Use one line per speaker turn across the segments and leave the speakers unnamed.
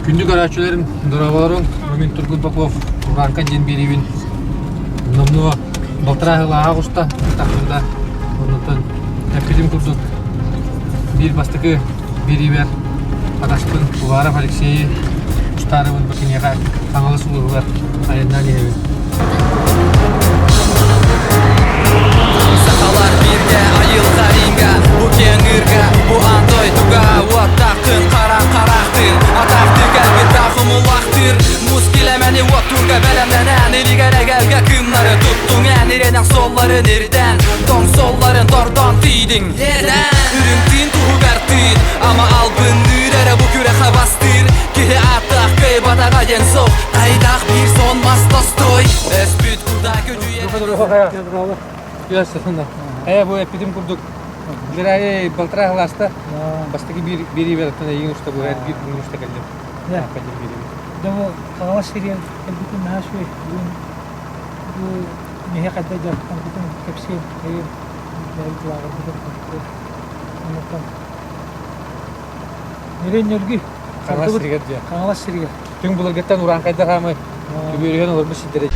Күндү көрөөччүлэрим, дорооболоруҥ. Мин Тургут Попов, Ураанка диэн биэриибин номнуо балтараа сыл ааҕа оҕуста, тахсыбыта. Оннуттан эппитим курдук биир бастакы биэриибэр атаспын Уваров Алексейи устаарыбын бу киниэхэ Хаҥалас улууһугар айаннаан иһэбин.
Сахалар бииргэ айылҕа инга Бу киэҥ ыырга, бу аан дойдуга Уоттаахтын, хара хараахтын Атахтыы кэлбит хомулахтыыр Мус килэмэни уоттуурга бэлэмнэнэн Илигэр эгэлгэ кыымнары туттуҥ эн Ирэнэх суолларын ирдээн Тоҥ суолларын тордоон тиийдиҥ Үрүҥ тыын туһугар тыын Ама албынныыр эрэ бу күрэхэ бастыыр Киһи ааттаах кыайбатаҕа диэн суох Хайдах биир сон мас тостой Өспүт куда көдьүйэн
Ээ, бу эппитим курдук, Герай балтараа сылааста бастакы биир биэриибэттэн эйигин уста бу биир күн уста кэллим. Кэллим биэриибит.
Дьэ бу Хаҥалас сиригэр кэлбитим наһаа үчүгэй. Бүгүн бу миһэ хайдах дьарыктаммытын кэпсиэм. Эйигин бэйэбит лааҕырбытын Оннуктан Нөрүөн-нөргүй.
Хаҥалас сиригэр дьэ.
Хаҥалас сиригэр.
Түҥ былыргыттан урааҥхайдар хаамай үбүөрүһэн олорбут сирдэрэ.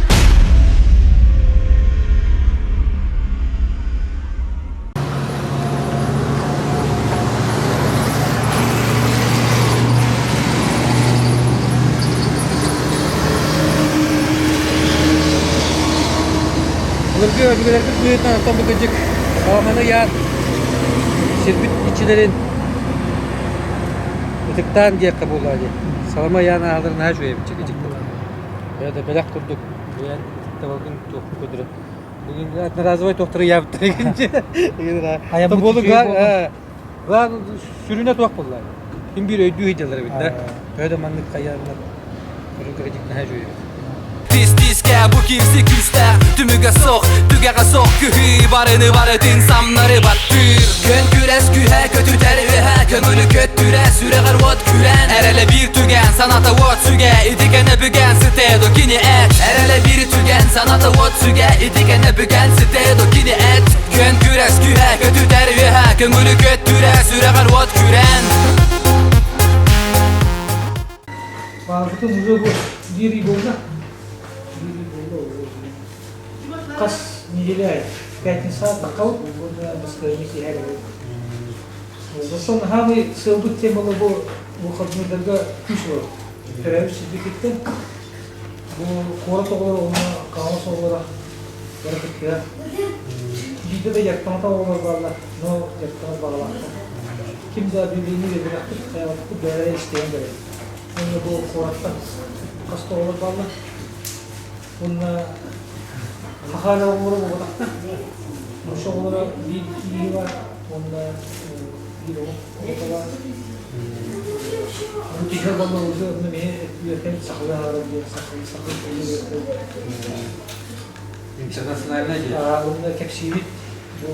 Былыргы өбүгэлэрбит быһыытынан оттон бу кырдьык саламаны ыйаан сирбит иччилэрин ытыктаан диэххэ буоллаҕа дии. Салама ыйаан ааһалларын наһаа үчүгэй эбит чэкичик да бэлэх курдук бэйэн ытыктабылгын туохпун көрдөрөр. Бүгүн одноразовай туохтары ыйаабыттар игинчи. Сүрүнэ туох буолла? Ким биир өйдүү сылдьаллар эбит да. Төһө да маннык хайааннар көрүҥ кырдьык наһаа үчүгэй эбит.
Тис-тискэ бу киирси күүстээх Түмүгэ суох, түгэҕэ суох күһүү Барыны барытын самнары баттыыр Күн күрэс күһэ көтүтэр үөһэ Көҥүлү көттүрэ сүрэҕэр уот күрэн Эрэлэ биир түгэн, саната уот сүгэ Ити кэнэ бүгэн сытыа до кини эт Эрэлэ биир түгэн, саната уот сүгэ Ити кэнэ бүгэн сытыа до кини эт Күн күрэс күһэ көтүтэр үөһэ Көҥүлү көттүрэ сүрэҕэр уот күрэн
Баарбытын уже бу биир ый буолла. Биир ый буолла уже. Хас неделя аайы пятница таххабыт уонна баскыһыанньа киэһэ кэлэбит. Оттон хаамый сыалбыт темала бу выходнойдарга күүс олорор. Төрөөбүт сирбититтэн бу куорат оҕолоро уонна Хаҥалас оҕолоро бары кыттыһар. Биирдэ да дьарыктамматах оҕолор бааллар, но дьарыктанар баҕалаахтар. Ким да объявление биэрбэтэхпит, хайаҕаппыт бэйэлэрэ истиһэн кэлэр. Уонна бу куораттан хас да оҕолор бааллар. Уонна саха эрэ оҕолоро буолбатахтар. Нуучча оҕолоро биир киһи бар уонна биир оҕо оҕото бар. Бу киһи буолла уже онно миһи үөрэтэн сахалыы аһарар диэн сахалыы сахалыы үөрэтэн.
Интернациональнай диэн.
Уонна кэпсиибит бу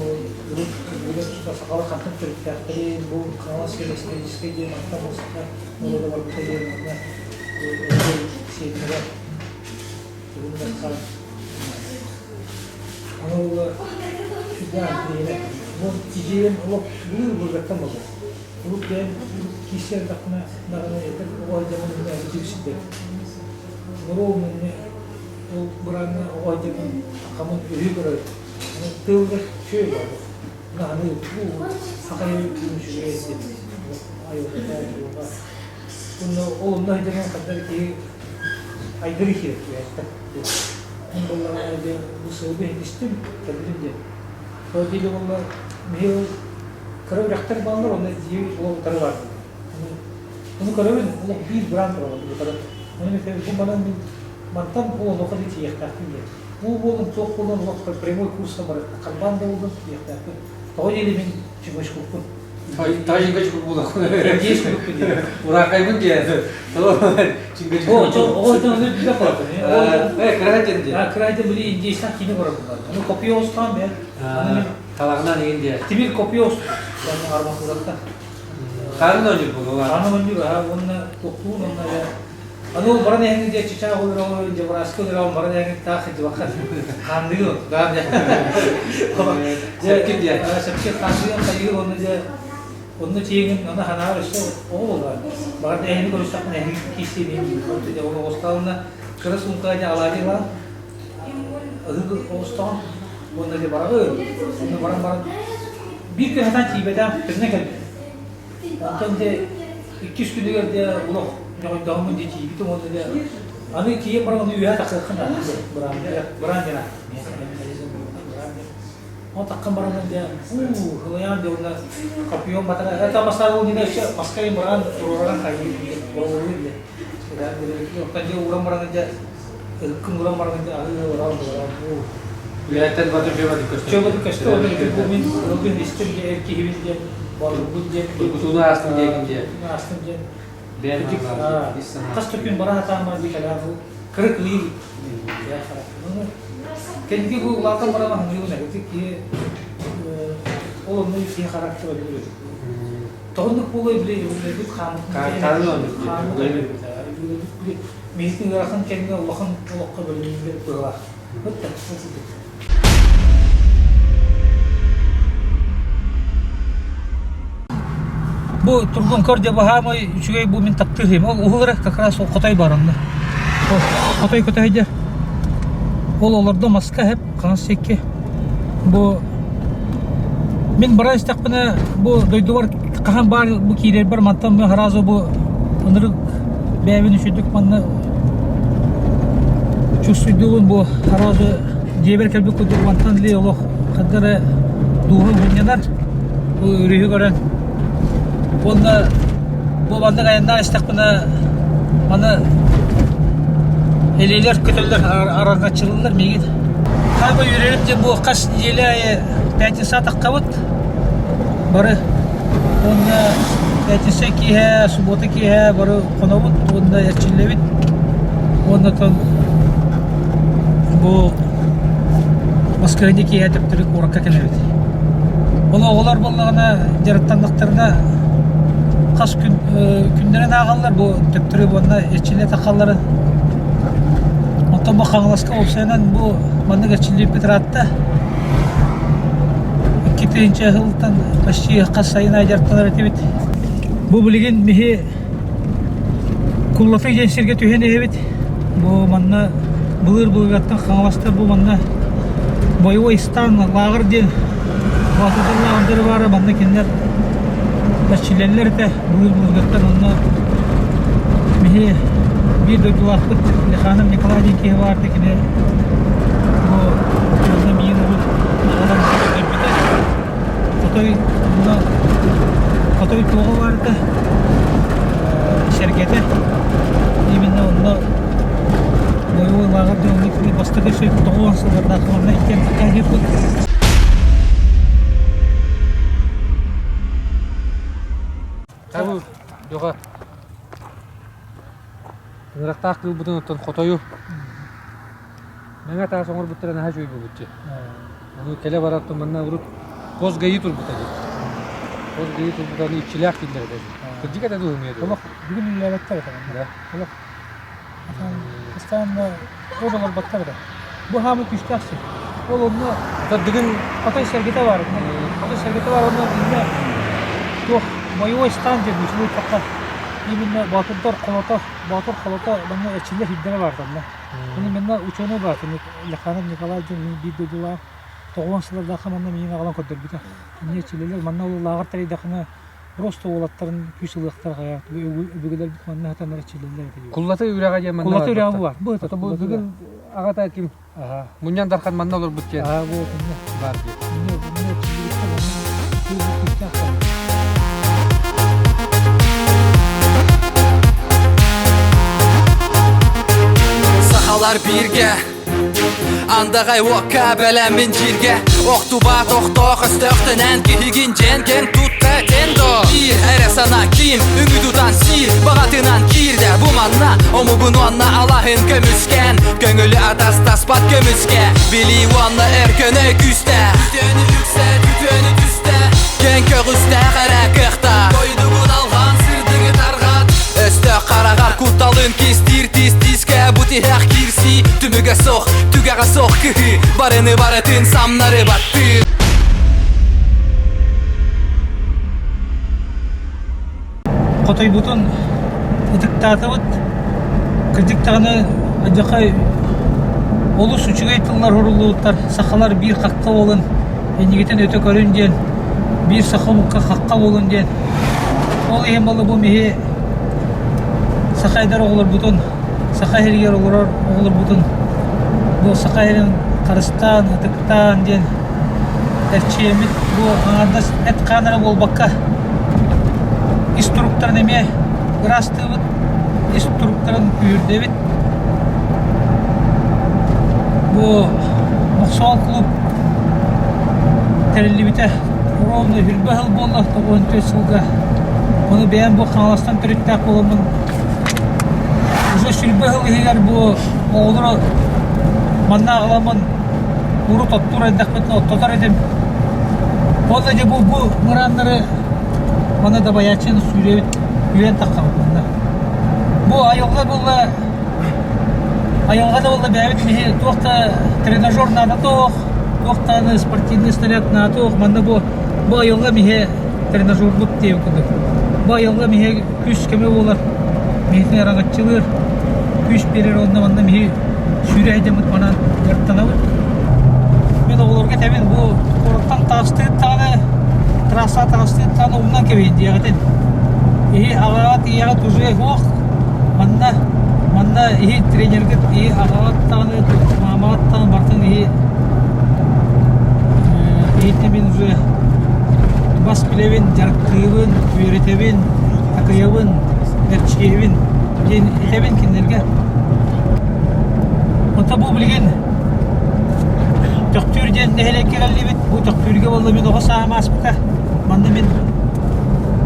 урут өбүгэлэр тута сахалар хантан төрүттээхтэрин, бу Хаҥалас историческай диэн мантан бу саха норуота барбыта диэн уонна бу сиэннэрэ тугун да Аны ол сүрдээх интэриэһинэй. Бу идеям олох былыр былыргаттан буолар. Урут бэйэм киирсэ эрдэхпинэ даҕаны этэр оҕо сылдьаммын мин сирдэр. Норуо мунньа ол бырааҥҥа оҕо сылдьаммын хамын өһүү көрөр. Аны тыылга үчүгэй буолар. Аны бу саха үчүгэй диэн айылҕата буолла. Онно ол онно сылдьаммын ханна киһи айдыры киирэр түһээттэр. Мин буоллаҕына дьэ бу сылгы иһитистим, кэллим диэн. Ол диэки буолла миһи ол кыра үрэхтэр бааллар, онно дьиэ ол утары баар. Ону көрөбүн, олох биир быраан турар утары. Ону мен бу манан мин мантан ол онуоха да тиийиэхтээхпин диэн. Уу буолун, туох буолун, олох прямой курска барыахтаах, харбаан да буоллун тиийиэхтээхпин. Тоҕо диэри мин чумачкуппун.
Тажинга буолан. Уракайбын диэн.
Кыраайдын били индейстан киинэ көрөр Аны копия оҥостон бэйэн.
Талаҕынан игин диэн.
Тимир копия оҥостон арматураттан.
Хаарын оонньуур буолуо.
Хаарын оонньуур аха уонна туохтуун уонна Аны ол баран эһэҥи дьэ чычаах өлөрөҕө дьабарааска өлөрөҕө баран эһэҥи таах дьыбакка хаанныгын даан дьэ.
Сепки диэн.
Сепки хаанныгын хайыыр уонна дьэ. Онно тиийэн аны санаар өссө оҕо буоллаҕа. Баҕар эһини көрүстэхпинэ эһиги киирсиэм диэн ол оҕустаҕына кыра суумкаҕа дьэ алаадьы ылаҕын, ыһык оҕустаҕын уонна дьэ бараҕын. Онно баран баран биир күн сатаан тиийбэтэх төннөн кэлбит. Онтон дьэ иккис күнүгэр дьэ олох ньоҕойдоһоммун дьэ тиийбитим уонна дьэ аны тиийэн баран ону үөһэ тахсыаххын наада быраан быраан диэн Ол таххан баран дьэ уу ылайаан дьэ уонна копьем батара это бастаан ол өссө маскайын быраан туруоран хайыы боруолуур дьэ оттон дьэ ууран баран дьэ ыһыккын ууран баран дьэ аһыы уран уран уу
Үлэттэн баты чөбөтүк көстө.
Чөбөтүк көстө онно бу мин ылгын истим дьэ эр киһибин диэн боругун диэн
Тургутууну аастым диэгин диэн.
Аастым диэн.
Бэйэн ис санаа.
Хас да күн бара сатаан баран кэлээн бу кырык ыйы Кэнники бу улаатан баран аһыныыбын эбит киһи ол онно киһи характера өлөр. Тоҕоннук буолуой били өбүгэлэрбит хааммыт били миһитин ыарахан кэмҥэ улахан олоххо бөлүннүлэр быһалаах. Вот так Бу тургун көр дьэ баһаамай үчүгэй бу мин таптыыр Ол уһугара как раз ол хотой бар онно. Ол хотой көтөйдө. Ол олордо маска хэп хаҥас сикки. Бу мин бара истэхпинэ бу дойдубар хаһан баар бу киирэрбэр мантан бу сразу бу ынырык бэйэбин үчүгдүк манна чувствуйдуубун бу сразу дьиэбэр кэлбит курдук мантан ли олох ханна эрэ дууһам мунньанар бу өрүһү көрөн уонна бу маннык айаннаан истэхпинэ маны элиэлэр көтөллөр араҥаччылыыллар миигин хаама үөрэрим диэн бу хас нэдиэлэ аайы пятница таххабыт бары уонна пятница киэһэ суббота киэһэ бары хонобут уонна эрчиллэбит уонна оттон бу Москваны киэһэ төптөрү куоракка кэлэбит. Ол оҕолор буоллаҕына дьарыктаннахтарына хас күн күннэрин ааҕаллар бу төптөрү уонна эрчиллэ таххалларын. Оттон бу Хаҥаласка уопсайынан бу маннык эрчиллииппит ыраатта. 2000 сылтан почти хас сайын аайы дьарыктанар этибит. Бу билигин биһи Куллаты диэн сиргэ түһэн иһэбит. Бу манна былыр-былыргаттан Хаҥаластар бу манна боевой стан лааҕыр диэн Баататар лааҕырдара баара манна кинилэр эрчиллэллэр этэ былыр-былыргаттан онно биһи биир дойдулаахпыт Леханов Николай диэн киһи баар этэ кини бу манна миин урут аҕалан көрдөрбүтэ. Хотой онно хотой туоҕа баар этэ сэргэтэ именно онно боевой лааҕыр дьоҥҥо кини бастакы 90 сыллардаах манна иккиэн такаһыппыт.
Табы Леха Ыҥырахтаах кыылбытын оттон хотойу Мэҥэ таас оҥорбуттара наһаа үчүгэй буолбут дии. Ону кэлэ барар манна урут пост ГАИ турбута дии. Пост ГАИ турбута аны иччилээх дииллэр этэ дии. Кырдьык этэ дуу ымыйа дуу?
Олох бүгүн үлэлээбэттэр этэ манна. Олох постоянно ол олорботтор этэ. Бу хаамыы күүстээх сир. Ол онно
Дыгын
хотой сэргэтэ баар. Хотой сэргэтэ баар онно иннэ туох боевой стан диэн үчүгэй именно боотурдар холото боотур холото манна эрчиллэр сирдэрэ баар онно. Ону манна учуонай баар, Леханов Николай диэн мин биир дойдулаах 90 сыллардаахха манна миигин аҕалан көрдөрбүтэ. Инньэ чилилэр манна ол лааҕыр тэрийдэххинэ просто уолаттарын күүс ылыахтара хайа өбүгэлэрбит манна сытаннар чилилэр этэ.
Куллаты үрэҕэ диэн манна
Куллаты үрэҕэ бу бар. Бу это
Бу бүгүн аҕата ким? Мунньан Дархан манна олорбут диэн.
Аа бу
баар дии.
Сахалар бииргэ Андаҕай уокка бэлэммин дьииргэ Охтубат охтоох өстөөхтөнөн киһигин дьэн кэм тутта этэн доо Биир эрэ санаа киин үҥүү тутан сиир баҕатынан киирдэ бу манна Омугун уонна алаһын көмүскээн Көҥүлү атастаспат көмүскэ Билии уонна өркөнөй күүстээх Үтүөнү үксэт, үтүөнү түстэ Кэҥ көҕүстээх эрэ кыахтаах Дойдугун алҕаан сырдыгы тарҕат Өстөөх хараҕар кутталын кистиир тис тискэ Бу тиһэх киирсии түмүгэ суох Түгэҕэ суох кыһыы Барыны барытын самнары баттыыр.
Хотойбутун ытыктаатыбыт. Кырдьык даҕаны алдьархай олус үчүгэй тыллар уһуруллубуттар. Сахалар биир хахха буолан иннигитин өтө көрүн диэн, биир саха омукка хахха буолун диэн. Ол иһин буолла бу биһи саха эдэр оҕолорбутун, саха иһигэр олорор оҕолорбутун бу саха иһин харыстаан, ытыктаан диэн эрчийэммит бу аҥаардас эт-хаан эрэ буолбакка ис туруктарын эмиэ ыраастыыбыт, ис туруктарын күүһүрдэбит. Бу Мохсоҕол клуб тэриллибитэ ровно сүүрбэ сыл буолла, 94 сылга. Ону бэйэм бу Хаҥаластан төрүттээх буоламмын уже сүүрбэ сыл иһигэр бу оҕолору манна аҕаламмын урут оттуур эрдэхпитинэ оттотор этим. Уонна дьэ бу бу мырааннары манна дабайааччыны сүүрэбит, сүүрэн таххабыт манна. Бу айылҕа буолла айылҕа да буолла бэйэбит биһи туох да тренажер наада суох, туох даҕаны спортивный снаряд наада суох. Манна бу бу айылҕа биһи тренажербут диэбит курдук. Бу айылҕа биһи күүс-көмө буолар, биһитин араҥаччылыыр, күүс биэрэр уонна манна биһи сүүрэ сылдьаммыт манан дьарыктанабыт. Мин оҕолорго этэбин бу куораттан таҕыстыыт даҕаны, трассаҕа таҕыстыыт даҕаны умнан кэбиһин диэҕитин. Иһи аҕаҕыт ийэҕит уже суох, манна манна иһи тренергит иһи аҕаҕыт даҕаны, маамаҕыт даҕаны барытын иһи иһиттэн мин уже бас билэбин, дьарыктыыбын, үөрэтэбин, такайабын, эрчийэбин диэн этэбин кинилэргэ. Онто бу билигин Төхтүүр диэн нэһилиэккэ кэллибит. Бу Төхтүүргэ буолла мин оҕо сааһым ааспыта. Манна мин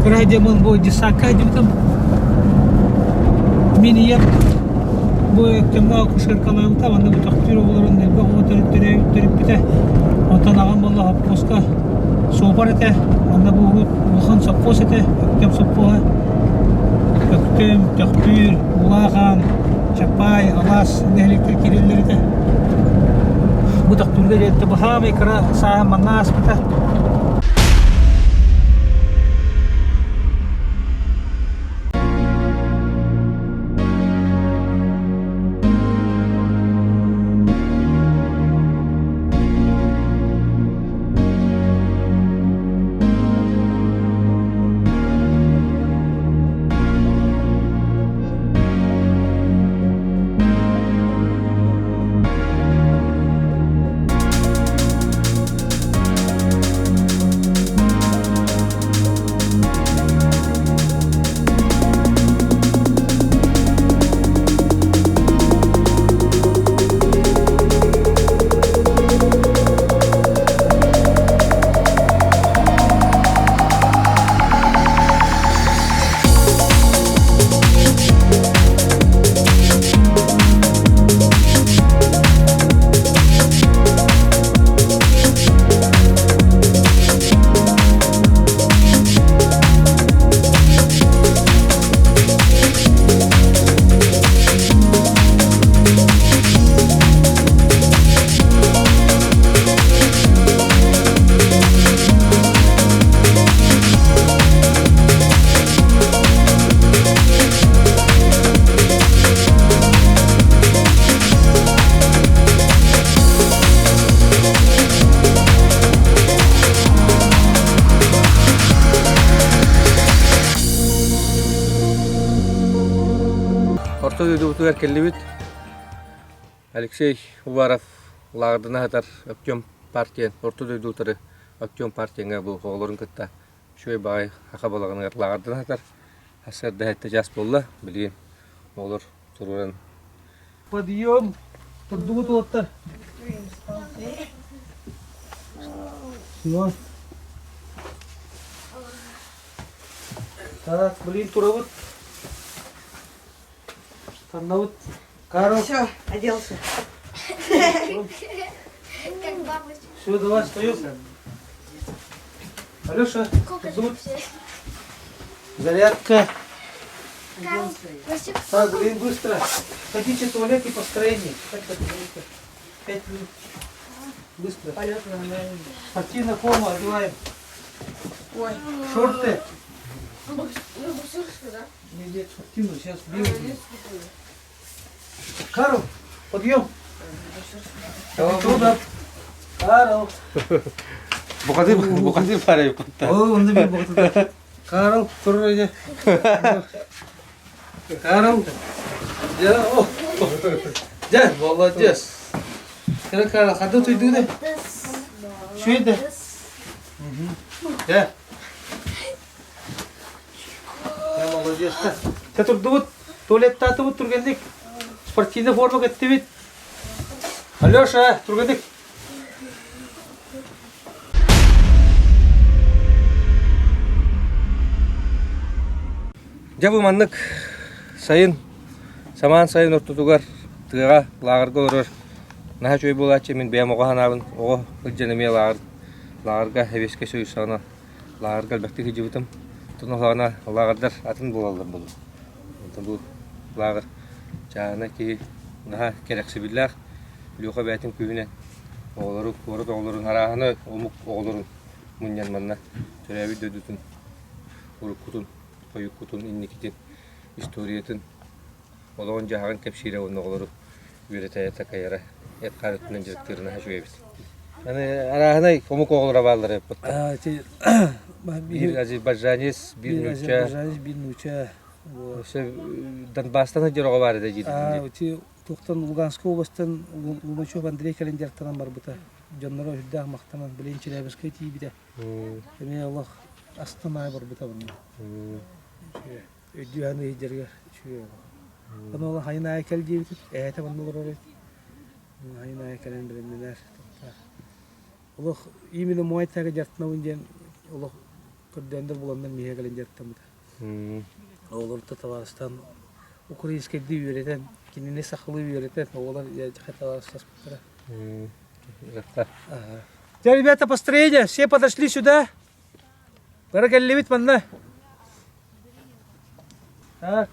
кыра дьоммун бу детсадка сылдьыбытым. Мин ийэм бу Өктөмҥө акушеркалаабыта, манна бу Төхтүүр оҕолорун элбэх оҕо төрөппүтэ. Онтон аҕам буолла хоппуоска суопар этэ. Манна бу урут улахан сопхуос этэ, Өктөм сопхуоһа. Өктөм, Төхтүүр, Улахан, Чапай, Алаас нэһилиэктэр киирэллэр этэ. Бу Төхтүүргэ диэн бу саамай кыра сааһым манна ааспыта.
Орто дойдубутугар кэллибит. Алексей Уваров лааҕырдана сытар Өктөм партия орто дойду утары Өктөм партияҥа бу оҕолорун кытта үчүгэй баҕайы саха балаҕаныгар лааҕырдана сытар. Сарсыарда сэттэ чаас буолла. Билигин оҕолор туруоран
Подъем! Турдубут уолаттар. Все. Так, блин, турабыт. Таннабыт. Карл.
Все, оделся.
Как бабочка.
Все, давай, встаем. Алеша, зовут. Зарядка. Так, блин, быстро. Сходите в туалет и построение. Так, так, быстро. 5 минут. Быстро.
Полет нормальный.
Спортивная форма одеваем.
Ой.
Шорты.
Ну, буксуешь?
да?
Нет, нет, спортивную, сейчас белую. Карл, подъем. Туда. Карл.
Букатын букатын пара кутта.
О, онда бир букатын. Карл, тур иди. Карл. Я, о. Дьэ, молодец. Кere Карл, хады туйдугуна? Шуйда. Дьэ. Дьэ, молодец. Чэ турдубут, туалеттаатыбыт түргэнник. Спортивный форма кэттибит. Алеша, түргэнник.
Дьэ бу маннык сайын, самаан сайын ортотугар тыаҕа лааҕырга олорор наһаа үчүгэй буолааччы мин бэйэм оҕо санаабын оҕо сылдьан эмиэ лааҕыр лааҕырга эбиэскэ суруйсаҕына лааҕырга элбэхтик сылдьыбытым. Оттон улаҕана лааҕырдар атын буолаллар буолуо. Онтон бу лааҕыр чааһынай киһи наһаа кэрэхсэбиллээх Леха бэйэтин күүһүнэн оҕолору, куорат оҕолорун арааһына омук оҕолорун мунньан манна төрөөбүт дойдутун уруккутун, хойуккутун, инникитин, историятын, олоҕун-дьаһаҕын кэпсиирэ уонна оҕолору үөрэтэ-такайара, эт-хаан өттүнэн дьарыктыырын наһаа үчүгэй эбит. Аны арааһынай омук оҕолоро бааллар эбит. Биир азербайджанец, биир нуучча.
Азербайджанец, биир нуучча.
Өссө Донбасстан сылдьар оҕо баар этэ диир.
Туохтан Луганскай областан Лумачев Андрей кэлэн дьарыктанан барбыта. Дьонноро үрдээх махтанан, билигин Челябинскай тиийбитэ. Эмиэ олох астына барбыта онно. Өйдүү аһын ыйдьарыгар үчүгэй олох. Ону ол хайын аайы кэл диэбитим, эһэтэ манна олорор эбит. Хайын аайы кэлэн бэлэмнэнэр. Олох именно муай тайга дьарыктанабын диэн олох көрдөөндөр буланнар миэхэ кэлэн дьарыктаммыта. Оҕолору табаарыстаан украинскайдыы үөрэтэн, кинини сахалыы үөрэтэн, оҕолор табаарыстаспыттара. Дьэ, ребята, построение, все подошли сюда. Бары кэллибит манна. Так,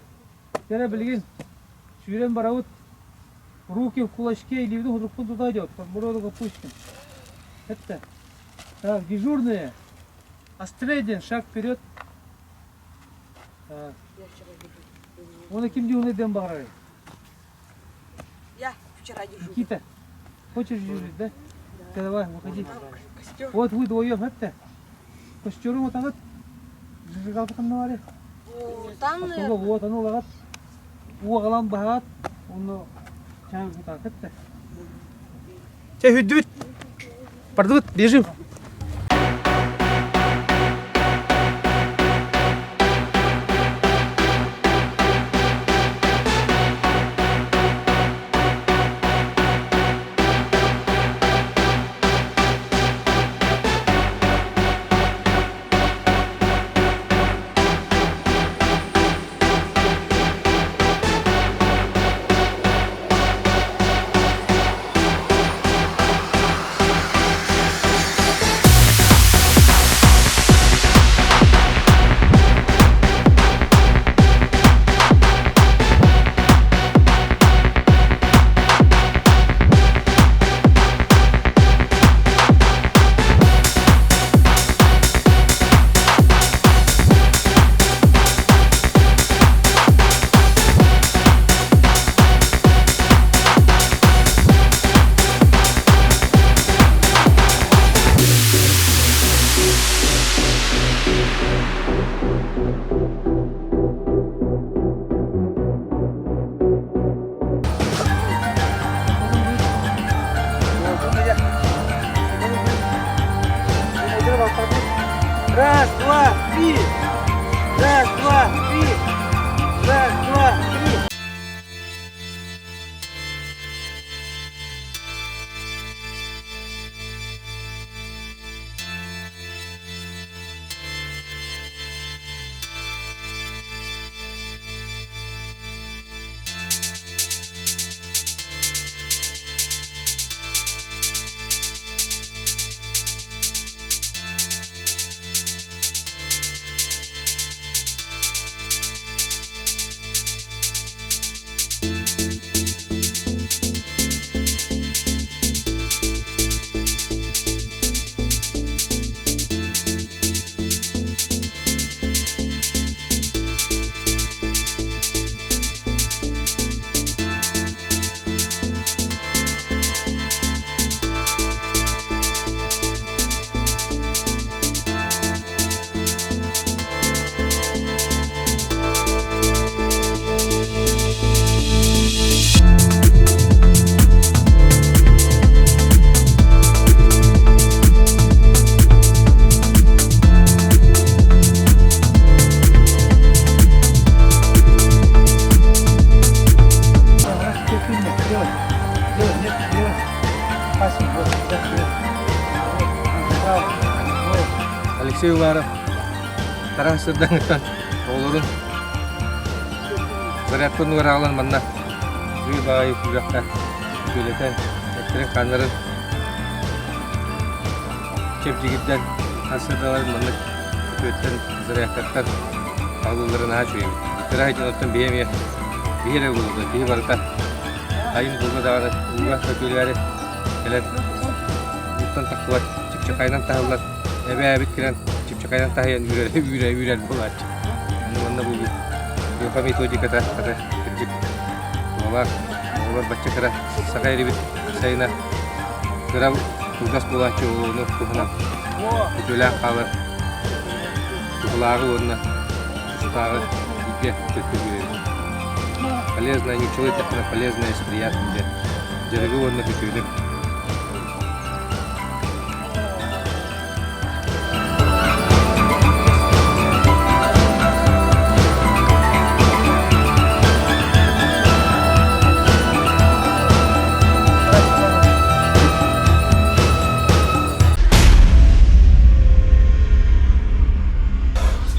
дьэ, билигин сүүрэн барабыт. Руки в кулачке, илиибитин худукпун тута идет, подбородок опустим. Это. Так, дежурные. Астрейден, шаг вперед. Так. Оны ким дежурный баҕарарый?
Я вчера дежурил.
Никита, хочешь дежурить, да? Ты давай, выходи. Вот вы вдвоем, это. Костеру вот так зажигалка там навари.
Там,
Вот оно лагат. Уоҕалан баһаат, онно чай бутаат этте. Чай хүддүбүт. Бардыбыт, бежим.
Угаров Тарас сырдаҥыттан оҕолорун зарядкын уораҕалан манна ыы баайы күрэххэ күөлэтэн эттэрин-хааннарын чэбдигирдэн сарсыардаларын маннык күөттэн зарядкаттан аҕалыылларын наһаа үчүгэй эбит. Иккирэ дьон оттон биһи эмиэ биһи эрэ буолуо киһи барыта айын буолла даҕаны ууга көтүөлээри кэлэн ууттан тахсыбат чыпчахайынан таһыллар эбээбит кэлэн чыпчахайынан таһыйан үүрэр үүрэ үүрэр буолааччы. Аны манна бу Йоха методиката хата кырдьык туһалаах оҕолор бачча кыра саха эрибит сайына кыра кылгас буолааччы оҕону туһунан үтүөлээх хаалар туһулааҕы уонна тустааҕы бииргэ төттөрү Полезное ничего эттэххинэ полезное с приятным диэн дьарыгы уонна бүтүүнү.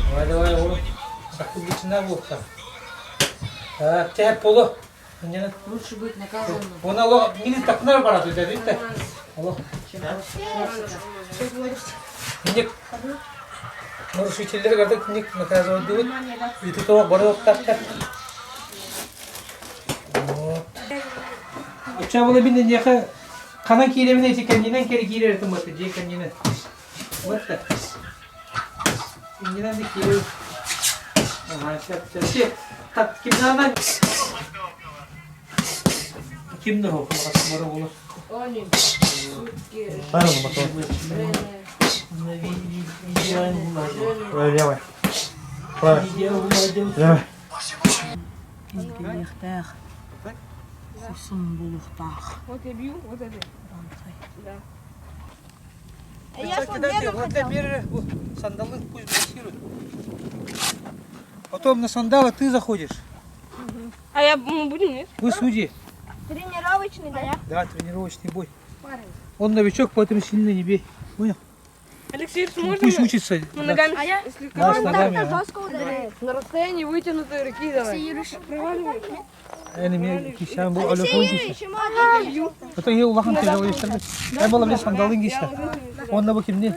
Давай, давай, оҕолор. Саккырбычына буолта. Тэп поло.
Лучше быть наказанным.
Она ло мини такнар барат өтөбүт Алло. Миник нарушителлер кардык миник наказывать дыбыт. Ити тоҕо барыахтаахтар. Вот. Очча була мин иньэхэ ханан киирэбин эти кэннинэн кэри киирэр этим бата дьиэ кэннинэн. Вот так. Иннинэн да киирэр. Ага, сөп, сөп. Так, кимнана? Ким да оҕолор?
Левый. Правый. Левый.
Кэлиэхтээх. Хорсун буолуохтаах.
Вот я бью, вот это. Да.
Сандалы пусть боксируют. Потом на сандалы ты заходишь.
А я мы будем, нет?
Вы судьи.
Тренировочный, да?
Да, тренировочный бой. Он новичок, поэтому сильно не бей. Понял?
Алексей, можно
Пусть учится.
мы ногами
А я
слегка?
Да, с ногами. ага.
жестко ударяет.
На расстоянии вытянутой руки давай.
Эми кишан бу алефон киши. Ото еу улахан тяжелый истер. Ай бола биле сандалын киши. Онна бу кимни?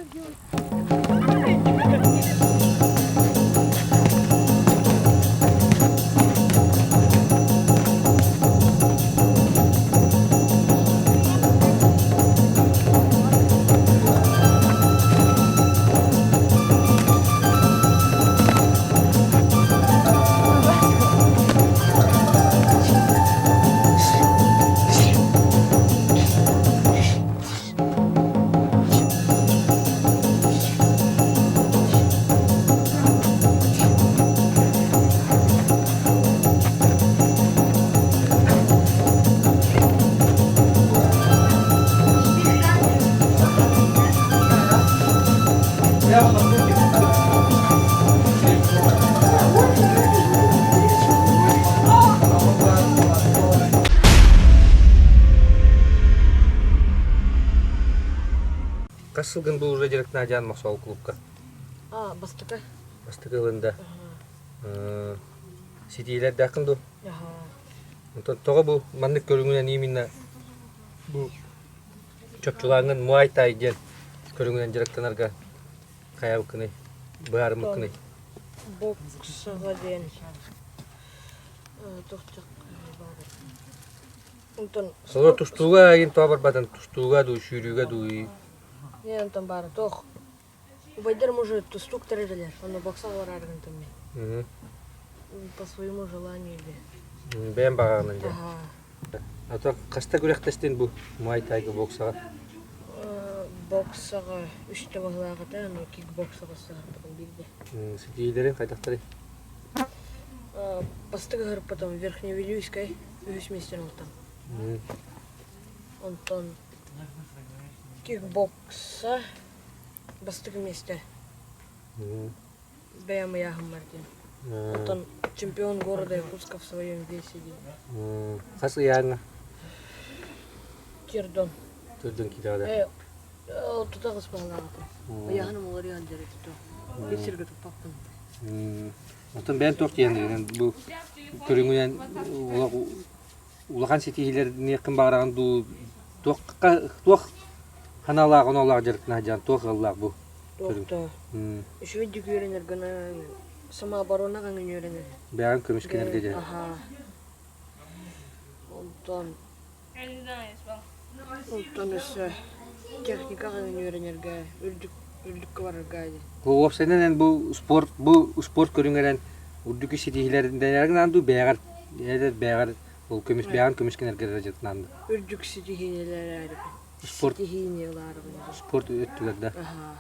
Хас сылгын бу уже директна Мохсоол клубка?
А, бастакы.
Бастакы ылында. Ситиилэрдээххин дуо? Онтон тоҕо бу маннык көрүҥүнэн именно бу чопчулааҥҥын муай тай диэн көрүҥүнэн дьарыктанарга хайабыккыный, быһаарыммыккыный?
Боксаҕа диэн туох Онтон
Соло тустууга айын тоҕо барбатын тустууга дуу, сүүрүүгэ дуу?
Не, онтон баара туох Убайдарым уже тустууктар этилэр, онно боксаҕа бараары гынтым мин. По своему желанию или.
Бэйэм баҕаҕынан дьэ.
Аха.
А то хаста күрэхтэстин бу Муай Тайга боксаҕа?
Боксаҕа үстэ баһылаах этэ, аны кикбоксаҕа саһарбытым биирдэ.
Ситиилэрин хайдахтарый?
Бастакы ыһырпытым Верхневилюйскай үһүс миэстэни ылтым. Онтон кикбокса Бастакы миэстэ. Бэйэм ыйааһыммар диэн. Оттон чемпион города Якутска в своем весе диэн.
Хас ыйааҥҥа?
Тердон.
Тердон кидаада.
Э, тута кыспаһалаах этэ. Ыйааһыным уларыйан дьарыкту. Биир сиргэ туппаппын.
Оттон бэйэм туох диэн бу көрүҥүнэн улахан ситиһиилэрниэххин баҕараҕын дуу туох туох ханаалаах оноолоох дьарыктана сылдьан туох ыаллаах бу
Туох да үчүгэйдик үөрэнэр гына самооборонаҕа үөрэнэр.
Бэйэҕин көмүскэнэргэ дьэ.
Аһаа. Онтон онтон өссө техникаҕа үөрэнэргэ үрдүк үрдүккэ барарга диэн.
Уопсайынан эн бу спорт бу спорт көрүҥэрэн үрдүкү ситиһиилэрдэнэргин дуу бэйэҕэр эдэр бэйэҕэр ол көмүс бэйэҕин көмүскэнэргэр эрэ дьарыктанаан дуу?
Үрдүк ситиһиилэрээри
Спорт
ситиһиини ылаарыбын.
Спорт өттүгэр да.
Аһаа.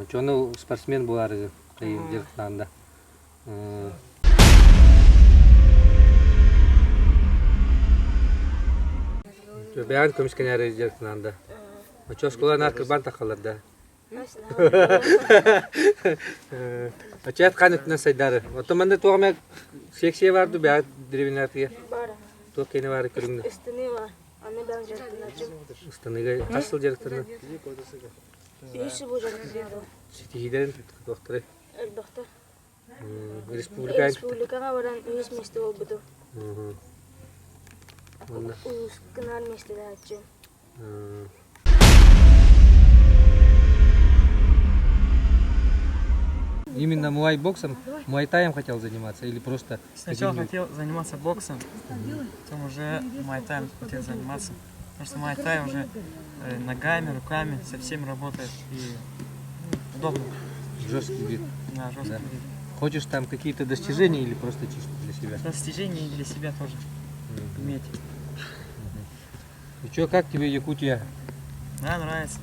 Оччону спортсмен буолаарыгын дьарыктаан да. Бэйэҕин көмүскэнээри дьарыктанаан да. Оччо оскуола наар кырбаан таххаллар да. Оччо хаан өттүнэн сайдары. Оттон манна туох эмэ секция бар дуу бэйэҕит древнятыгар? Туох киэнэ баары көрүҥнэ?
Ыстаныы бар. Аны бэйэм дьарыктанааччым.
Ыстаныыга хас сыл дьарыктанна?
Үһүс сыл дьарыктанабын.
Ситиһиилэрин туохтарай?
Элбэхтэр.
Республика
Республикаҕа баран үһүс миэстэ буолбутум. Улуускунаар миэстэлээччим.
Именно муай-боксом, муай-таем хотел заниматься или просто...
Сначала хотел заниматься боксом, потом уже муай-таем хотел заниматься. Потому что муай-тай уже ногами, руками совсем работает и удобно.
Жесткий вид.
Да, жесткий
Да.
вид.
Хочешь там какие-то достижения или просто чисто для себя?
Достижения и для себя тоже иметь.
И что, как тебе Якутия?
Да, нравится.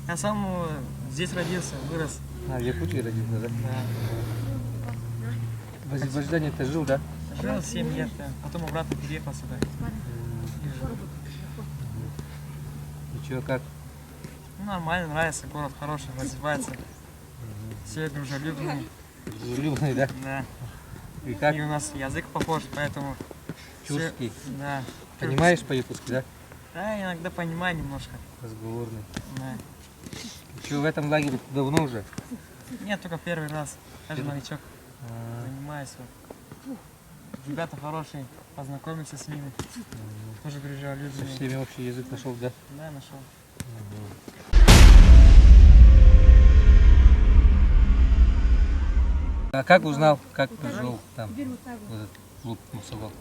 Я сам здесь родился, вырос.
А, в Якутии родился, да?
Да.
В Азербайджане ты жил, да?
Жил 7 лет, да. Потом обратно переехал сюда. И жил.
И что, как?
Ну, нормально, нравится, город хороший, развивается. Все дружелюбные.
Дружелюбный, да?
Да.
И как?
И у нас язык похож, поэтому... все-
Тюркский.
Да.
Понимаешь по-якутски, да?
Да, иногда понимаю немножко.
Разговорный.
Да.
И что, в этом лагере давно уже?
Нет, только первый раз. Я же новичок.
А,
Занимаюсь. Вот. Ребята хорошие, познакомиться с ними. Тоже
Со
дружелюбные.
всеми общий язык нашел, да?
Да, нашел.
А как узнал, как пришел там в этот клуб Мусагол?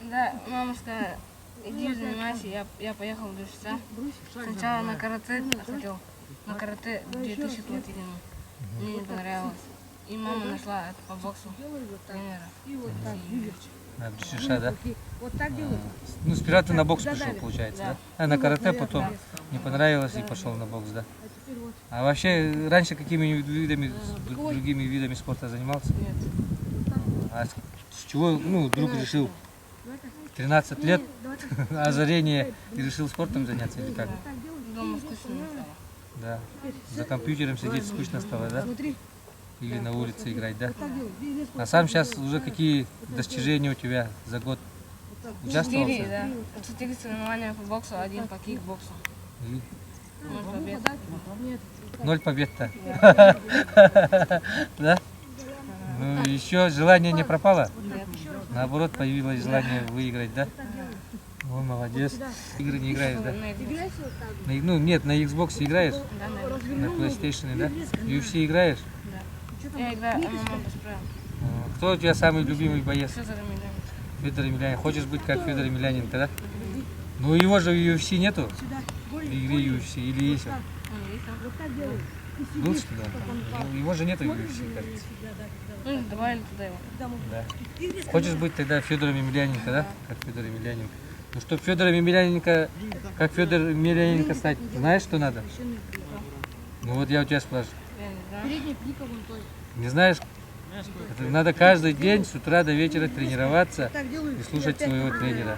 Да, мама сказала, иди занимайся, я поехал в Душца. Сначала на карате хотел, на карате 2000 платили мне. Мне не понравилось. И мама нашла это по боксу тренера.
А, в ДЮСШ, да? Ну, сперва ты на бокс пришел, получается, да? А на карате потом не понравилось и пошел на бокс, да? А вообще раньше какими видами, другими видами спорта занимался?
Нет.
А с чего, ну, вдруг решил 13 лет озарение и решил спортом заняться или как?
Дома скучно мне стало.
Да. За компьютером сидеть скучно стало, да? Или на улице играть, да? А сам сейчас уже какие достижения у тебя за год? Участвовал?
Четыре, да. Четыре соревнования по боксу, один по кикбоксу.
И
Ноль побед.
Ноль побед-то. Да? Ну, еще желание не пропало?
Нет.
Наоборот, появилось желание выиграть, да? Ой, молодец. Игры не играешь, да?
На Xbox.
Ну, нет, на Xbox играешь?
Да, на Xbox.
На PlayStation, да? UFC играешь?
Я играю ММА без правил.
Кто у тебя самый любимый боец?
Федор Емельяненко.
Федор Емельяненко. Хочешь быть как Федор Емельяненко, да? Ну, его же в UFC нету? В игре UFC или есть он?
Он есть там.
Был что ли он там? Ну, Его же нету в UFC, кажется.
Ну, добавили туда его.
Да. Хочешь быть тогда Федором Емельяненко, да? Как Федор Емельяненко. Ну, чтобы Федором Емельяненко, как Федор Емельяненко стать, знаешь, что надо? Ну вот я у тебя спрашиваю.
Я не знаю.
Не знаешь? Это надо каждый день с утра до вечера тренироваться и слушать своего тренера.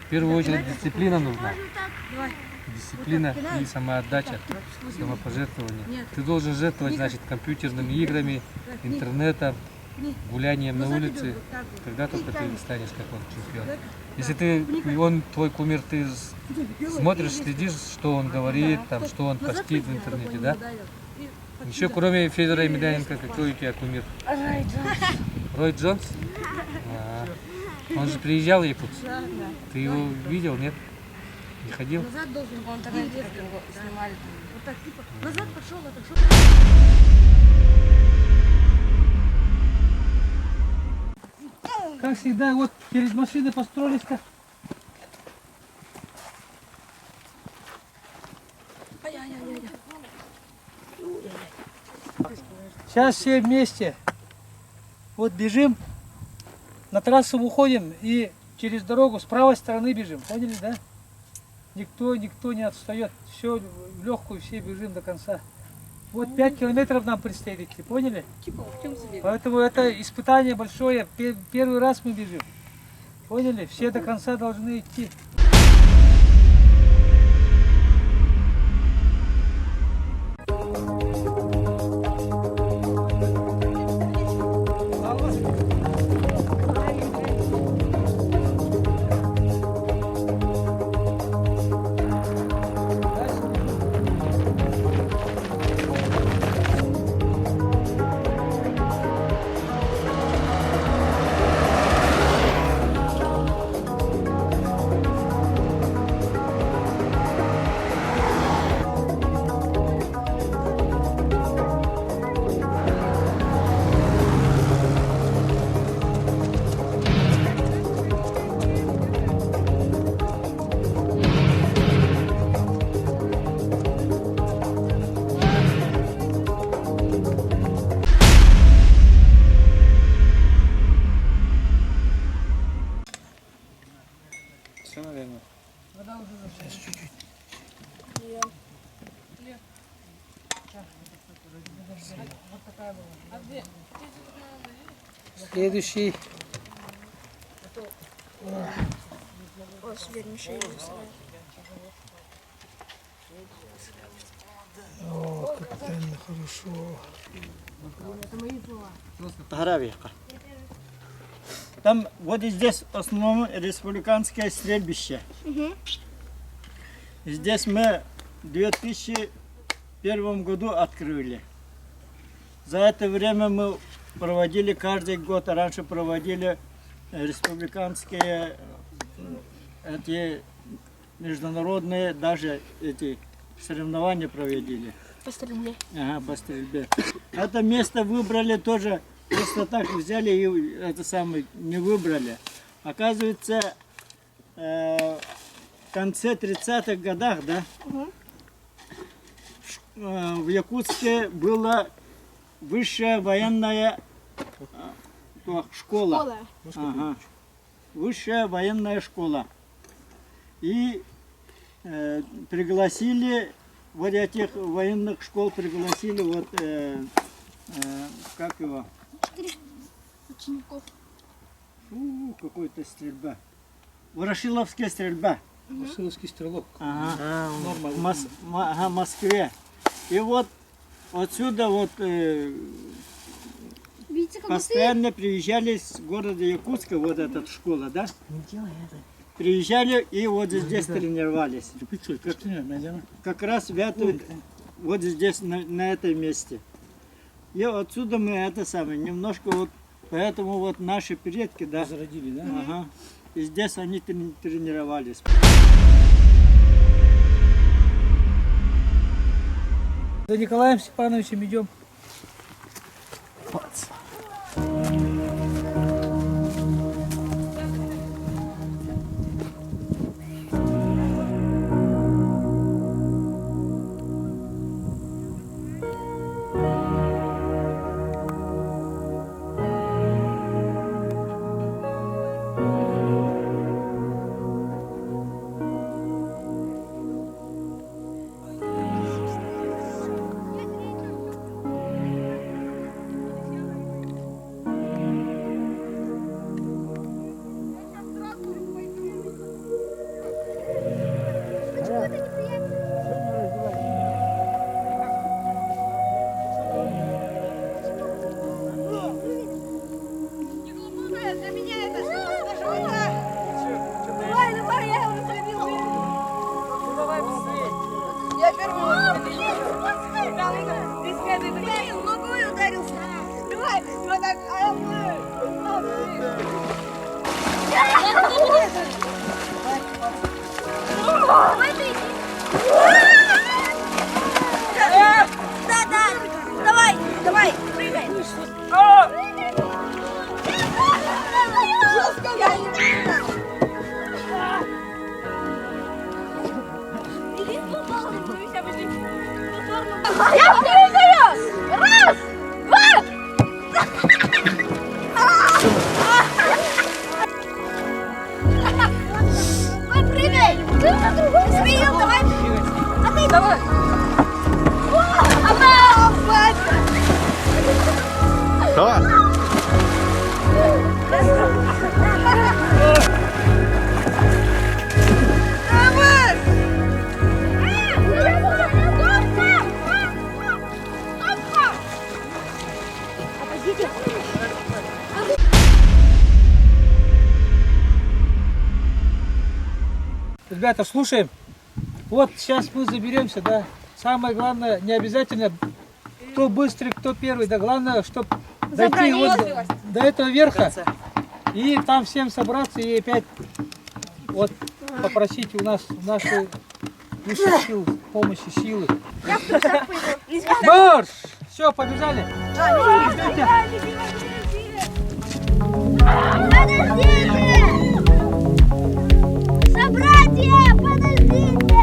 В первую очередь дисциплина нужна. Дисциплина и самоотдача, самопожертвование. Ты должен жертвовать, значит, компьютерными играми, интернетом, гулянием на улице. Тогда только ты станешь как он чемпион. Если ты, он твой кумир, ты смотришь, следишь, что он говорит, там, что он постит в интернете, да? Еще кроме Федора Емельяненко, какой у тебя кумир?
Рой Джонс.
Рой Джонс? А, он же приезжал в Якутск.
Да.
Ты его видел, нет? Не ходил?
В интернете как его снимали.
Как всегда, вот перед машиной построились-то. Сейчас все вместе. Вот бежим, на трассу выходим и через дорогу с правой стороны бежим. Поняли, да? Никто, никто не отстает. Все в легкую, все бежим до конца. Вот 5 километров нам предстоит идти, поняли? Поэтому это испытание большое. Первый раз мы бежим. Поняли? Все до конца должны идти.
Все, наверное.
Следующий. О, капитально хорошо.
Таравиха. Там вот и здесь в основном республиканское стрельбище. Здесь мы в 2001 году открыли. За это время мы проводили каждый год, раньше проводили республиканские эти международные даже эти соревнования проводили.
По стрельбе.
Ага, по стрельбе. Это место выбрали тоже, просто так взяли и это самое не выбрали. Оказывается, в конце 30-х годах, да, в Якутске была высшая военная школа. Ага. Высшая военная школа. И пригласили вот этих военных школ пригласили вот как его?
Учеников.
Фу, какой-то стрельба. Ворошиловская стрельба.
Ворошиловский стрелок.
Ага. В ага, Москве. И вот отсюда вот
Видите, как
постоянно приезжали с города Якутска, вот эта школа, да? Приезжали и вот здесь тренировались. Как раз в эту, вот здесь, на этом месте. И отсюда мы это самое, немножко вот, поэтому вот наши предки, да,
Возродили, да?
ага, и здесь они тренировались.
За Николаем Степановичем идем.
Да, да, давай, давай, прыгай. Жестко. Я прыгаю! Раз, два! Давай прыгай! Смеем, давай! А ты давай!
Давай!
Ребята, слушаем. Вот сейчас мы заберемся, да. Самое главное, не обязательно, кто быстрый, кто первый. Да главное, чтобы дойти вот до этого верха. И там всем собраться и опять вот попросить у нас наши высших сил, помощи, силы. Марш! Все, побежали.
Подождите! Собратья, подождите!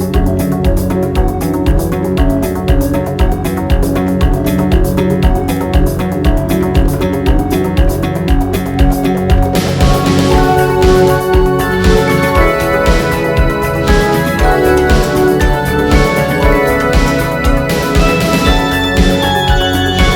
Живо!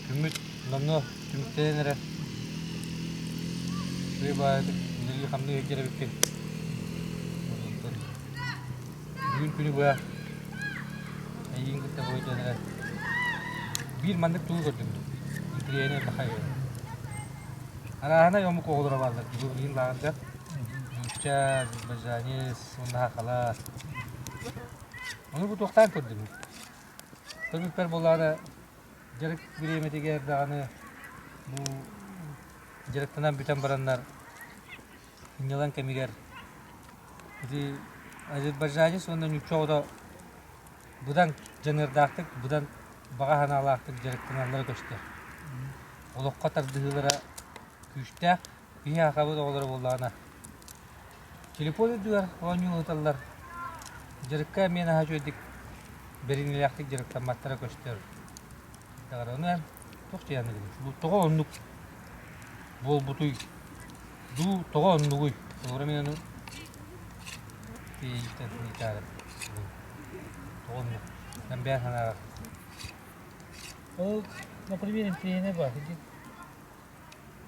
Күммүт номнуо түмүктэнэн эрэ сыыйа-баайытык үлэлии-хамныы сылдьар эбиккин. Бүгүн күнү быһа эйигин кытта буойдан эрэ биир маннык тугу көрдүм интириэһинэй бахай Арааһынай омук оҕолоро бааллар билигин лааҕырга нуучча, азербайджанец уонна сахалар. Ону бу туохтаан көрдүм. Көрбүппэр буоллаҕына дьарык бириэмэтигэр даҕаны бу дьарыктанан бүтэн бараннар сынньалаҥ кэмигэр ити азербайджанец уонна нуучча оҕото быдан дьаныардаахтык, быдан баҕа санаалаахтык дьарыктаналлара көстөр. Олоххо тардыһыылара күүстээх. Киһи сахабыт оҕолоро буоллаҕына телефон үрдүгэр оонньуу ыыталлар. Дьарыкка эмиэ наһаа үчүгэйдик бэриниилээхтик дьарыктамматтара көстөр. Ону эн туох дьайаныгыный? Бу тоҕо оннук буолбутуй? Дуу тоҕо оннугуй? Олору мин ону тиийиттэн ыйытаары. Тоҕо оннук? Эн бэйэҥ санааҕар.
Ол, например, интириэһинэй баар.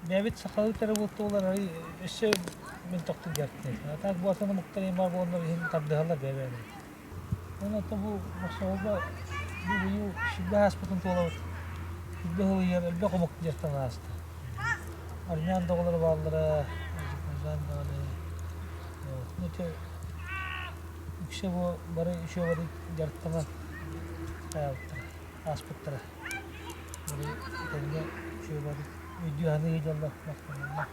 Бэйэбит сахалыы терабуттуулар өссө мөлтөхтүк дьарыктыыр. А так бу атын омуктар баар буоланнар иһин тардыһаллар бэйэ-бэйэлэрин. Уонна оттон бу Мохсоҕолго бу быйыл 20 ааспытын туолабыт. 20 сыл иһигэр элбэх омук дьарыктанан ааста. Армян да оҕолоро бааллара, Азербайджан даҕаны. Ну ити үксэ бу бары үчүгэйдик дьарыктанан хаалбыттара, ааспыттара. Бары этэҥҥэ үчүгэйдик өйдүү-саныы сылдьаллар, махтаналлар.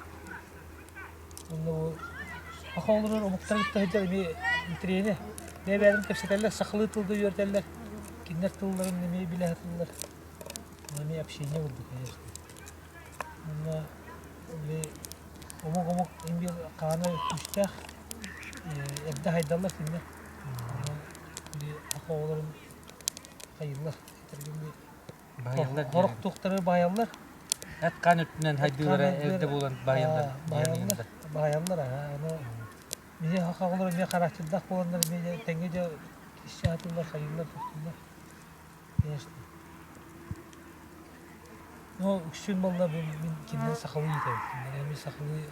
Онно бу саха олорор омуктары кытта сылдьар эмиэ интэриэһинэ. Бэйэ-бэйэлэрин кэпсэтэллэр, сахалыы тылга үөрэтэллэр, кинилэр тылларын эмиэ билэ сатыыллар. Эмиэ общение курдук, конечно. Уонна били омук-омук биир хаана күүстээх, эрдэ хайдаллар кинилэр. Били саха оҕолорун хайыыллар.
Баайаллар
Хорох туохтары баайаллар.
Эт-хаан өттүнэн хайдыылара эрдэ буолан баайаллар.
Баайаллар, баайаллар аһа. Ону биһи саха оҕолоро эмиэ харааччырдаах буоланнар эмиэ тэҥҥэ дьэ исчэ сатыыллар, хайыыллар, туттуллар. Конечно. Ну, үксүн буолла бу мин кинини сахалыы иитэбин. Кинилэри сахалыы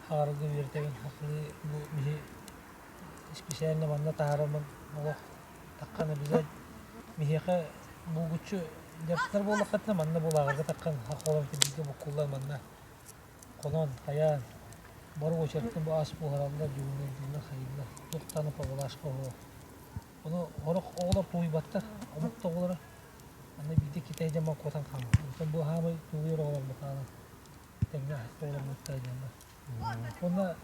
хаарга үөрэтэбин, сахалыы бу биһи специально манна таһаараммын олох таххан обязательно биһиэхэ булгуччу дьарыктанар буоллаххытына манна бу лааҕырга таххан холон бииргэ буккуллан манна хонон хайаан бары очередтан бу ас буһараллар, дьүһүннэрдииллэр, хайыыллар. Туохтан побалашка оһо. Ону сорох оҕолор тулуйбаттар, омук да оҕолоро. Аны биирдэ китай дьоно куотан хаалар. Онтон бу хаамай тулуйар оҕолор бу хаалан тэҥҥэ оҕоломмуттар диэн Уонна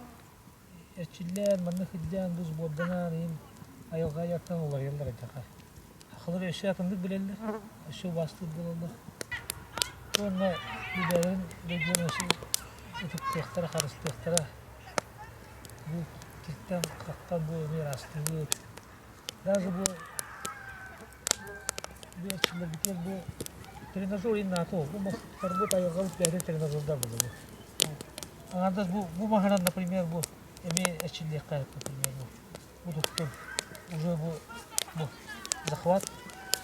эрчиллээн, манна сылдьан, бу сборданан иһин айылҕа айартан уларыйаллар эдьэхэ. Сахалар өссө атыннык билэллэр, өссө убаастыыр буолаллар. Уонна бэйэлэрин дойдуларын өссө ытыктыахтара, харыстыахтара. Бу киртэн, хахтан бу эмиэ ыраастыыбыт. Даже бу бу эрчиллэрбитигэр бу тренажер иһин наата бу мастарбыт айылҕабыт бэйэтэ тренажердар буолар. Аҥаардас бу бу маһынан, например, бу эмиэ эрчиллиэххэ сөп, например, бу бу туттун уже бу бу захват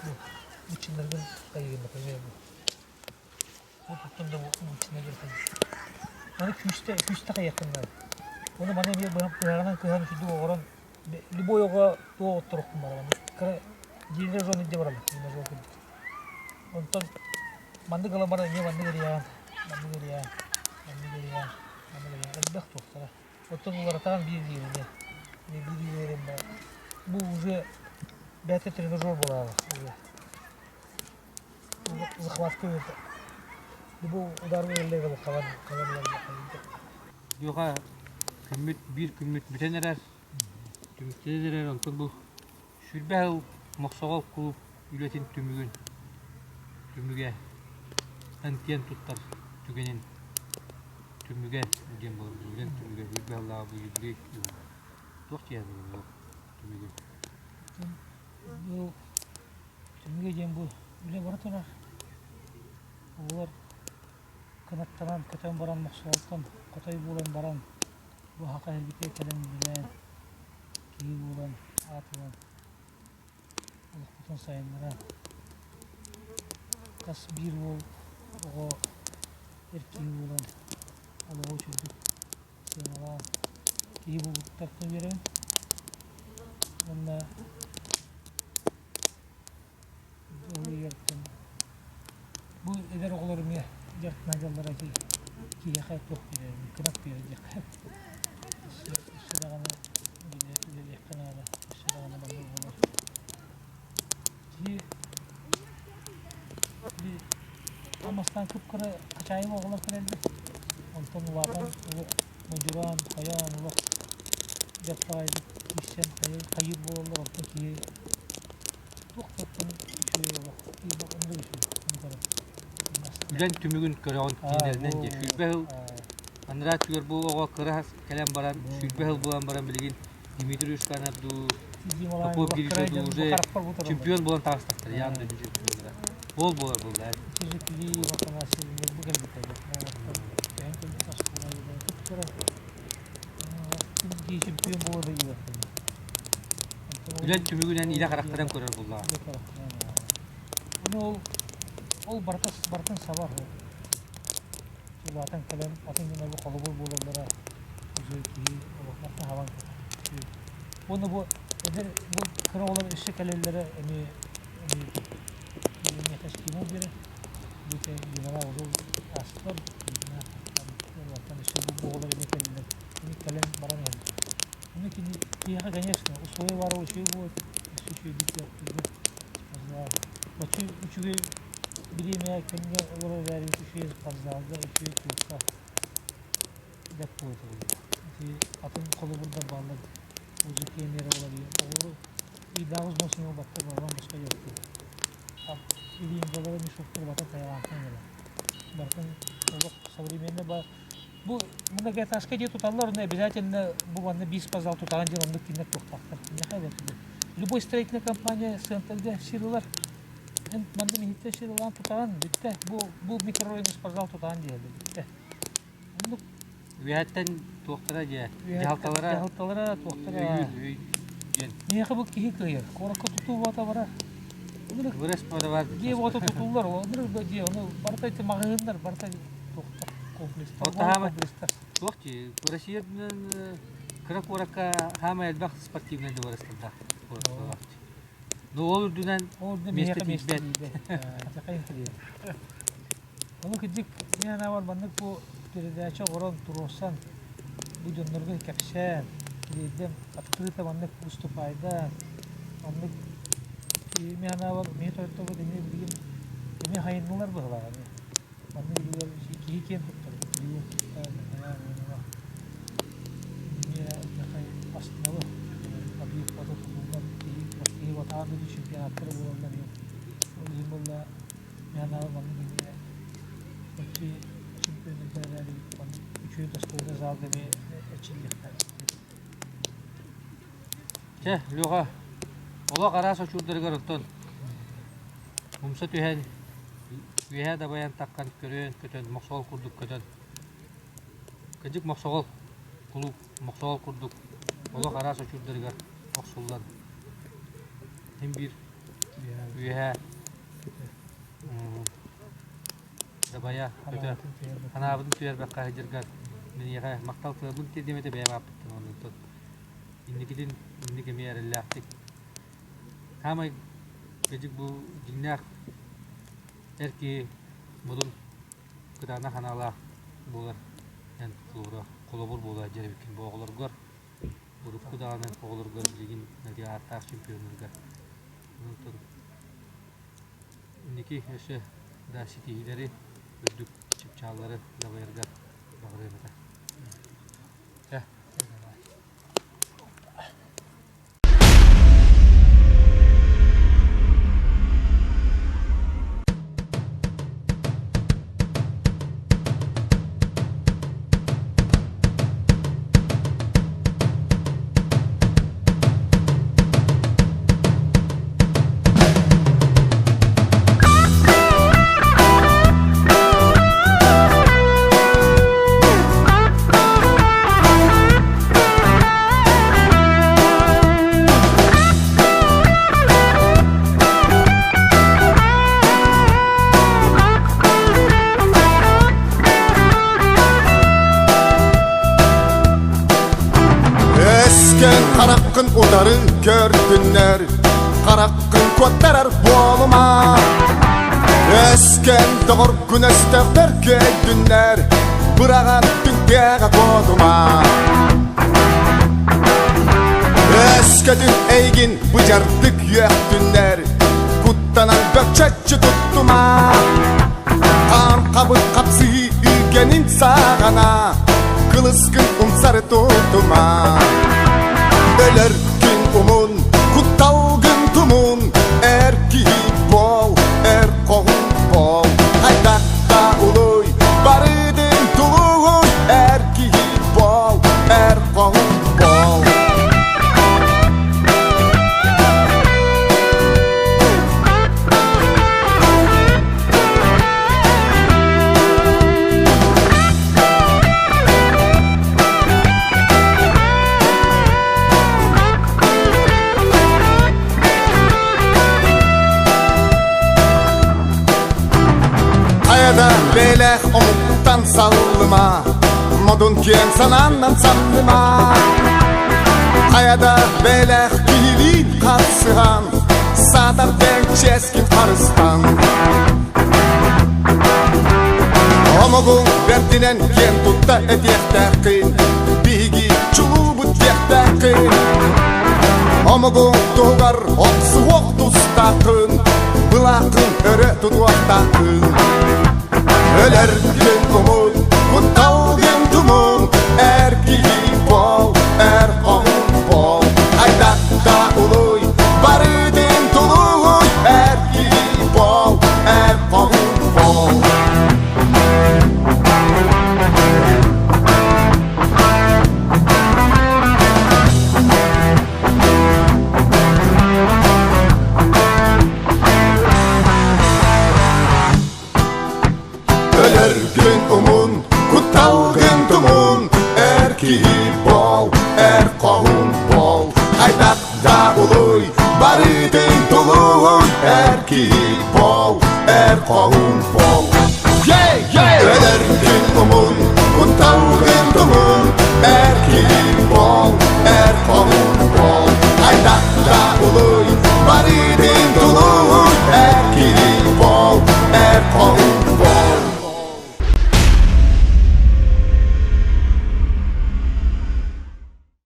бу быччыннаргын хайыгын, например, бу бу туттун да бу быччыннаргын хайыгын. Маны күүстэ күүстэ хайыаххын наада. Ону маны эмиэ быһаҕынан кыһан үчүгдүк оҥорон любой оҕо туох оттороххун барабан кыра дирижер илдьэ бараллар тренажер курдук. Онтон маннык ылан баран эмиэ маннык эрийэҕин, маннык эрийэҕин, маннык эрийэҕин, маннык эрийэҕин элбэх туохтара. Оттон уларытаҕын биир илиигин эмиэ биир илиигин бу уже бэйэтэ тренажер буолаҕа уже. Захватка любой удар ыллыгы хабан хабан
Юха күммүт биир күммүт бүтэн эрэр, түмүктэнэн эрэр, онтон бу 20 сыл Мохсоҕол кулууп үлэтин түмүгүн түмүгэ киэн туттар түгэнин түмүгэ диэн буолар үлэн түмүгэ 20 сыллааҕы бу юбилей туох диэн бу түмүгүн
Бу түмүгэ диэн бу үлэ бара турар. Оҕолор кынаттанан көтөн баран Мохсоҕолтон хотой буолан баран бу саха сирбитигэр кэлэн үлэлээн киһи буолан, аат ылан, олохпутун сайыннаран, хас биир уол оҕо эр киһи буолан олоҕу үчүгэйдик сыаналаан киһи буолбуттартан үөрэбин уонна бу эдэр оҕолор эмиэ дьарыктана дьаллара киһиэхэ туох биэрэр кынат биэрэр диэххэ өссө даҕаны үлэлиэххэ наада өссө даҕаны маннык оҕолор киһи бастаан кып-кыра хачаайым оҕолор кэлэллэр онтон улаатан олох модьураан хайаан олох бэрт баҕайытык киирсэн хайыыр буолаллар онтон киһи туох да оттон үчүгэй олох оннук үчүгэй
Үлэн түмүгүн көрөҕүн киинэлэринэн дии. 20 сыл анараа өттүгэр бу оҕо кыра кэлэн баран, 20 сыл буолан баран билигин Дмитрий Ушканов дуу, Попов Гриша дуу уже чемпион буолан таҕыстахтар, ян дойду чемпионнара. Ол буолар буолла.
Чемпион буолар
Үлэн түмүгүнэн илэ харахтаран көрөр буоллаҕа.
Ону ол ол барыта барытын сабар. Улаатан кэлэн атын дьоннорго холобур буолаллара уже киһи олохтоох хабан кэлэр. Уонна бу эдэр бу кыра оҕолор өссө кэлэллэрэ эмиэ эмиэ эмиэ стимул биэрэр. Бу дьиҥэҕэ ол астар. Киһиэхэ, конечно, условия баара үчүгэй буолуо, өссө үчүгэйдик кыахтыырга спортзал. Бачча үчүгэй бириэмэ кэмҥэ олорор эрээри үчүгэй спортзалга, үчүгэй клубка бэрт буолуо этэ. Ити атын холобурдар бааллар. Музыка эмиэ олорор. Оҕолору ыйдааҕы взнос ылбаттар, барыларын босхо дьарыктыыр. Илиингэлэрэ мешоктар бата тайаҕаахтан кэлэр. Барытын олох современный ба Бу многоэтажка дии туталлар, онно обязательно бу манна биир спортзал тутаҕын диэн оннук кинилэр туохтаахтар. Киниэхэ эбэтэр любой строительная компания центрга сир ылар. Эн манна миниттэн сир ылан тутаҕын, бүттэ. Бу бу микрорайонга спортзал тутаҕын диэһэллэр, бүттэ. Оннук
Үөһэттэн туохтара дьэ, дьаһалталара
дьаһалталара туохтара
өйүүр, өй диэн.
Миэхэ бу киһи кыайар. Куоракка тутуу буота барар. Ынырык
Вырас подавар.
дьиэ буота тутуллар, ынырык да дьиэ, ону барыта ити маҕаһыыннар, барыта туохтар, комплекстар,
Вот таһаама
комплекстар.
туох дии, Россия кыра куоракка хаама элбэх спортивнай дыбарыстардаах куорат Ну ол үрдүнэн
Ол үрдүнэн
миэстэ
миэхэ миэстэ
тиийбэт.
тиийбэт. Дьэ интэриэһинэй. Ону кырдьык мин санаабар маннык бу передача оҥорон туруорсан бу дьоннорго кэпсээн тириэрдэн открыто маннык выступайдаан маннык мин санаабар миһи тойотторбут эмиэ билигин эмиэ хайыннылар быһыылаах эмиэ маннык үлүгэр киһи киэн туттар билигин эмиэ астынабын объект тутуллан киһи киһи батаан чемпионаттара буолаллар ол иһин буолла Миэнэ маннык эмиэ икки чемпионнарга эрээри маннык үчүгэй достойный залга эмиэ эрчиллиэхтээх.
Чэ, Леха, олох араас очурдарыгар оттон умса түһэн, үөһэ дабайан таххан көрөн көтөн, мохсоҕол курдук көтөн, кырдьык мохсоҕол кулууп мохсоҕол курдук олох араас очурдарыгар охсуллан син биир үөһэ Дабайа көтө санаабытын түһэрбэххэ сылдьаргар миэхэ махтал тылбын тиэрдиэм этэ бэйэм ааппыттан онтон инникитин инник эмиэ эрэллээхтик саамай кырдьык бу дьиҥнээх эр киһи модун кытаанах санаалаах буолар эн холобура холобур буола дьэрэбиккин бу оҕолоргор урукку даҕаны оҕолоргор билигин ааттаах чемпионнаргар онтон Инники өссө да ситиһиилэри, үрдүк чыпчааллары дабайаргар баҕарыам этэ. Чэ.
Өскөн хараххын утары көрдүннэр, хараххын куоттарар буолума. Өскөн доҕоргун өстөөхтөр көйдүннэр, быраҕан түҥкэҕэ куотума. Өскөтүн эйигин быдьардык үөхтүннэр, куттанан бөкчөччү туттума. Хаан хабыр хапсыһыы үгэнин саҕана, кылыскын умсары тутума. Өлөр күн умун, кутталгын тумун, эр киһи буол, эр хоһун буол. Хайдах да улуй, барытын тулуй, эр киһи буол, эр хоһун буол. Хайада бэлэх омуктан саллыма, модун киэҥ санааннан самныма. Хайада бэлэх киһилиин харсыһан, саатар дэҥ чиэскин харыстан. Омогуҥ бэрдинэн киэн тутта этиэхтээххин, биһиги чулуубут диэхтээххин. Омугуҥ туһугар охсуһуох тустааххын, былааххын өрө тутуохтааххын. Өлөргүн умун, кутталгын тумун, эр киһи бол, эр хоһун бол. Айдакка улуй, барытын тулуй, эр киһи бол, эр хоһун бол. Өлөргүн умун, кутталгын тумун, эр киһи бол, эр хоһун бол. Хайдах да улуй, барытын тулуй, эр киһи бол, эр хоһун бол.